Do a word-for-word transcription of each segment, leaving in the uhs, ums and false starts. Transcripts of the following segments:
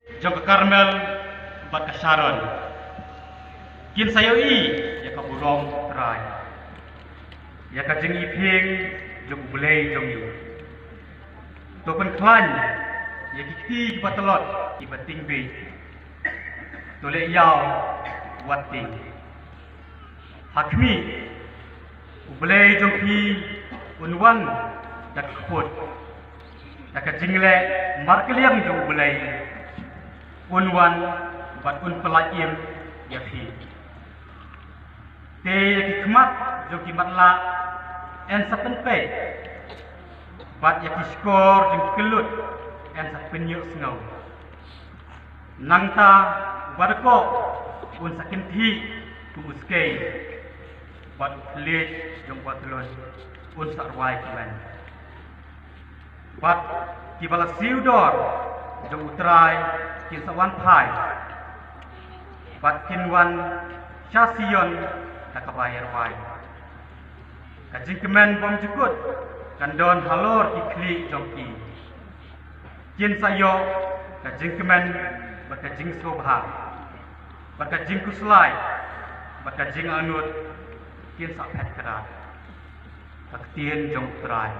jong ka Karmel bad ka Sharon, kin sa ïohi ïa ka burom U Trai, ïa ka jingiphieng jong U Blei jong ngi. To pynkhlaiñ ïa ki kti kiba tlot, kiba tieng bieit. To leh ïaw wat tieng. Ha khmih, U Blei jong phi un wan da ka kput, da ka jingleh markylliang jong U Blei. Un wan bad un pyllait im ïa phi. Te ïa ki khmat jong ki matlah yn sa pynpeit, bad ïa ki shkor jong ki kyllut yn sa pynïohsngew. Nangta u bakoh un sa kynthih kum u skei, bad u thylliej jong u Babilon un sa rwai kmen. Bad kiba la siew dor jong U Trai kin sa wan phai, bad kin wan sha Sion da kaba ïarwai. Ka jingkmen bymjukut kan don halor ki khlieh jong ki. Kin sa ïoh ka jingkmen bad ka jingsngewbha, bad ka jingkhuslai bad ka jingangnud kin sa phet kyrad. Ka ktien jong U Trai.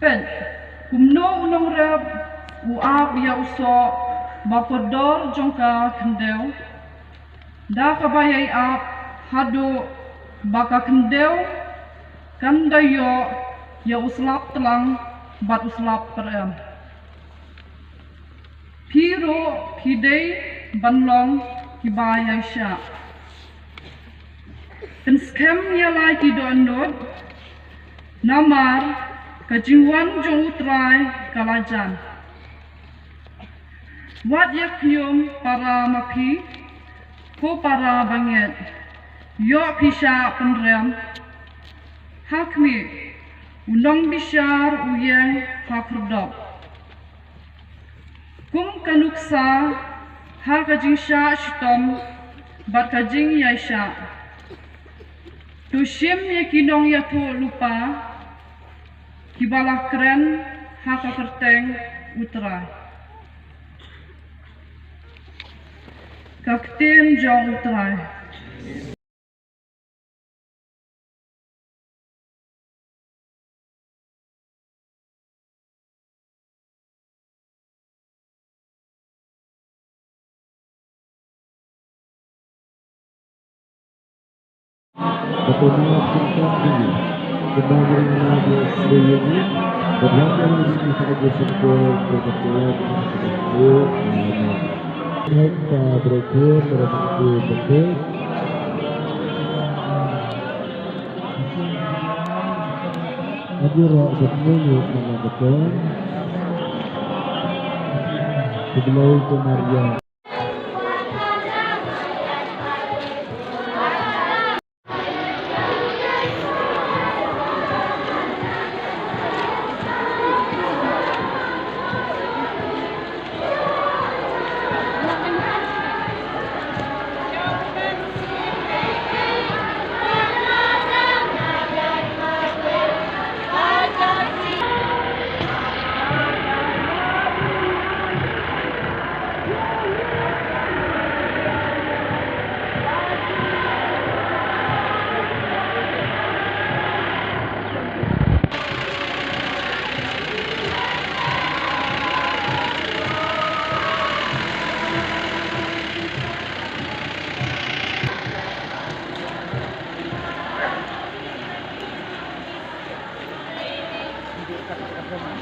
Peit, kumno u nongrep u ap ïa u soh bakordor jong ka khyndew, da kaba ïai ap haduh ba ka khyndew kan da ïoh ïa u slap tlang bad u slap pyrem. Phi ruh phi dei ban long kiba ïaishah. Pynskhem ïa la ki dohnud, namar ka jingwan jong U Trai ka la jan. Wat ïa khñium para ma phi, ko para bangeit, ïoh phi shah pynrem. Ha khmih, u nongbishar u ïeng ha khyrdop. Kum ka nuksa ha ka jingshah shitom bad ka jingïaishah. To shim ïa ki nongïathuh lypa kiba la kren ha ka kyrteng U Trai. Ka ktien jong U Trai. Bapuma Pungkang Dili, Kembang Ring Nabi Sri Yuni, Berlaku Ring Nabi Sri Yuni, Berlaku Ring Nabi Sri Yuni, Berlaku Ring Nabi Sri Yuni, Berlaku Ring Nabi Sri Yuni, Agi ro bad mulu mala beton. Khublei ko Maria. Jisu.